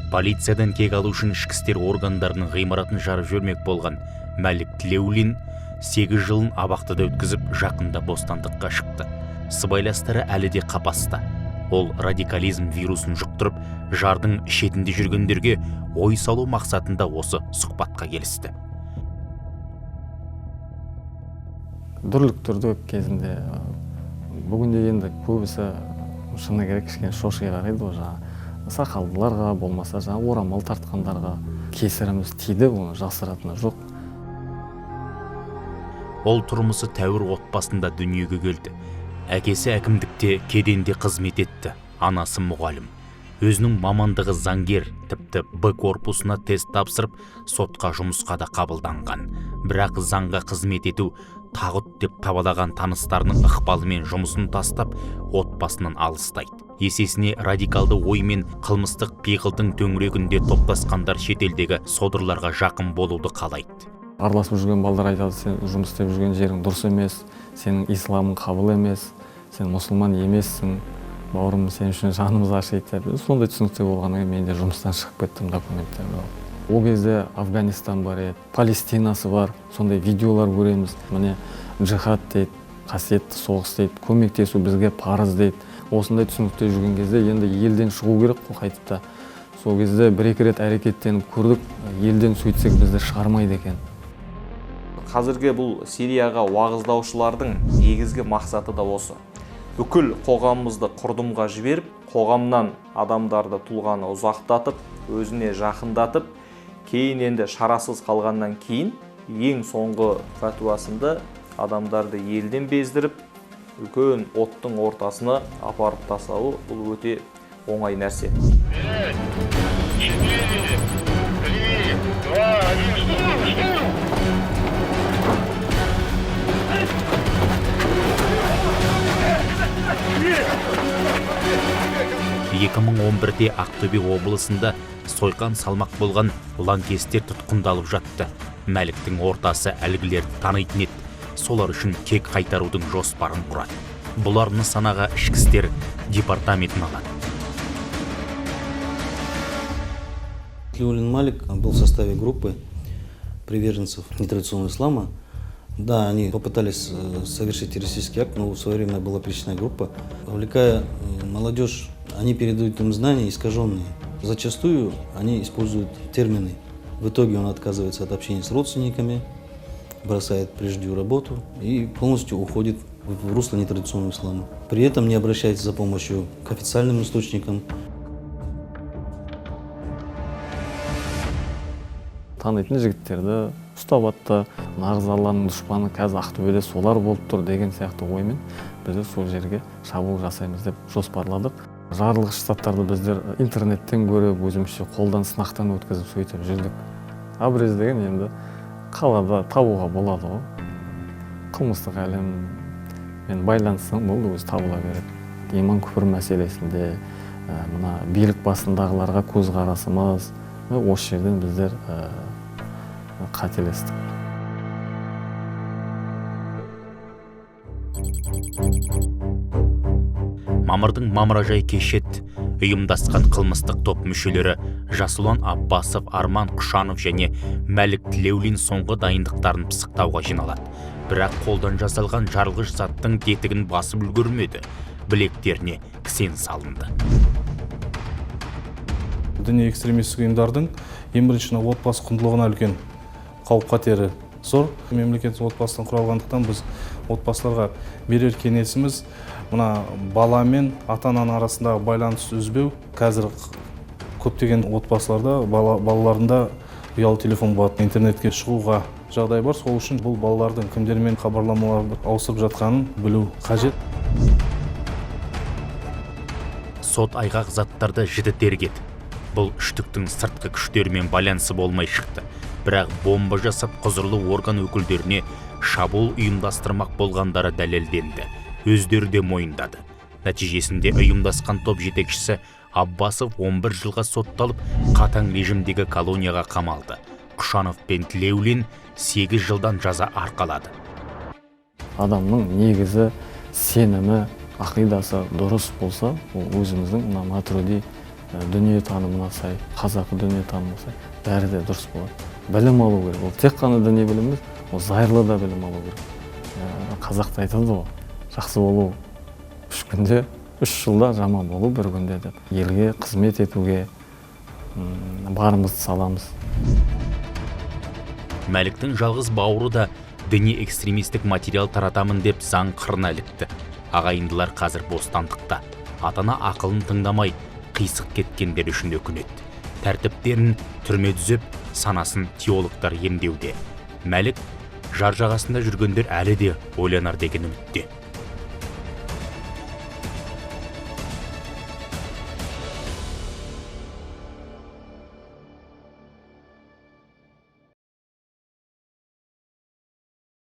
Полициядан кек алу үшін ішкі істер органдарының ғимаратын жарып жібермек болған Мәлік Тілеулин 8 жылын абақтыда өткізіп, жақында бостандыққа шықты. Сыбайластары әлі де қапаста. Ол радикализм вирусын жұқтырып, жардың шетінде жүргендерге ой салу мақсатында осы сұхбатқа келісті. Дүрліктірдік кезінде. Бүгінде енді көбісі, шыны керек, кішкене шоши қарайды ғой жаңағы сақалдыларға, болмаса жаңағы орамал тартқандарға. Кесіріміз тиді, оны жасыратыны жоқ. Ол тұрмысы тәуір отбасында дүниеге келді. Әкесі әкімдікте, кеденде қызмет етті, анасы мұғалім. Өзінің мамандығы заңгер, тіпті Б корпусына тест тапсырып, сотқа жұмысқа да қабылданған. Бірақ заңға қызмет ету тағұт деп табалаған таныстарының ықпалымен жұмысын тастап, отбасынан алыстайды. Есесіне радикалды ой мен қылмыстық пиғылдың төңірегінде топтасқандар шетелдегі содырларға жақын болуды қалайды. Араласып жүрген балдар айтады: сен жұмыс істеп жүрген жерің дұрыс емес, сенің исламың қабыл емес, сен мұсылман емессің, бауырым, сен үшін жанымыз ашиды деп. Сондай түсінікте болғаннан кейін мен де жұмыстан шығып кеттім, документтерімді алып. Ол кезде Афганистан бар еді, Палестинасы бар, сондай видеолар көреміз. Міне, джихад дейді, қасиетті соғыс дейді, көмектесу бізге парыз дейді. Осындай түсінікте жүрген кезде енді елден шығу керек қой қайтып та. Сол кезде бір-екі рет әрекеттеніп көрдік, елден сөйтсек бізді шығармайды екен. Қазіргі бұл Сирияға уағыздаушылардың негізгі мақсаты да осы. Бүкіл қоғамымызды құрдымға жіберіп, қоғамнан адамдарды, тұлғаны ұзақтатып, өзіне жақындатып, кейін енді шарасыз қалғаннан кейін ең соңғы фәтуасында адамдарды елден бездіріп, үлкен оттың ортасына апарып тастауы бұл өте оңай нәрсе. 5, 4, 3, 2, 1, штурм, штурм! 2011-де Ақтөбе облысында сойқан салмақ болған лаңкестер тұтқындалып жатты. Мәліктің ортасы әлгілерді танитын еді. Солар үшін кек қайтарудың жоспарын құрады. Бұлар нысанаға ішкі істер департаментін алады. Тлеулин Малик был в составе группы приверженцев нетрадиционного ислама. Да, они попытались совершить террористический акт, но в свое время была пресечена группа. Вовлекая молодежь, они передают им знания искаженные. Зачастую они используют термины. В итоге он отказывается от общения с родственниками, бросает прежнюю работу и полностью уходит в русло нетрадиционного ислама. При этом не обращается за помощью к официальным источникам. Танитын жігіттерді ұстап атты, нағыз Алланың дұшпаны қазір Ақтөбеде солар болып тұр деген сияқты оймен біздер сол жерге шабуыл жасаймыз деп жоспарладық. Жарылғыш заттарды біздер интернеттен көріп, өзімізше қолдан сынақтан өткізіп сөйтіп жүрдік. Обрез деген енді қалада табуға болады ғой. Қылмыстық әлеммен байланыссаң болды, өзі табыла береді. Иман күпір мәселесінде, мына билік басындағыларға көзқарасымыз, осы жерден біздер қателестік. Мамырдың мамыражай кеші еді. Ұйымдасқан қылмыстық топ мүшелері Жасұлан Аббасов, Арман Құшанов және Мәлік Тілеулин соңғы дайындықтарын пысықтауға жиналады. Бірақ қолдан жасалған жарылғыш заттың тетігін басып үлгермеді. Білектеріне кісен салынды. Діни экстремистік ұйымдардың ең бірінші мына отбасы құндылығына үлкен қауіп-қатері зор. Мемлекет отбасыдан құралғандықтан біз отбасыларға берер кеңесіміз мына бала мен ата-ананың арасындағы байланысты үзбеу. Қазір көптеген отбасыларда балаларында ұялы телефон болады, интернетке шығуға жағдай бар. Сол үшін бұл балалардың кімдермен хабарламаларды ауыстырып жатқанын білу қажет. Сот айғақ заттарды жіті тергеді. Бұл үштіктің сыртқы күштерімен байланысы болмай шықты. Бірақ бомба жасап құзырлы орган өкілдеріне шабуыл ұйымдастырмақ болғандары дәлелденді. Өздері де мойындады. Нәтижесінде ұйымдасқан топ жетекшісі Аббасов 11 жылға сотталып, қатаң режимдегі колонияға қамалды. Құшанов пен Тілеулин 8 жылдан жаза арқалады. Адамның негізі, сенімі, ақидасы дұрыс болса, ол өзіміздің мына Матуриди Дүниетанымына сай, қазақы дүниетанымына сай, бәрі де дұрыс болады. Білім алу керек. Ол тек қана діни білім емес, ол зайырлы да білім алу керек. Қазақта айтады ғой: жақсы болу 3 күнде, 3 жылда, жаман болу бір күнде деп. Елге қызмет етуге барымызды саламыз. Мәліктің жалғыз бауыры да діни экстремистік материал таратамын деп заң қырына ілікті. Ағайындылар қазір бостандықта. Ата ана ақылын тыңдамай қисық кеткендер үшін өкінеді. Тәртіптерін түрме түзеп, санасын теологтар емдеуде. Мәлік жар жағасында жүргендер әлі де ойланар деген үмітте.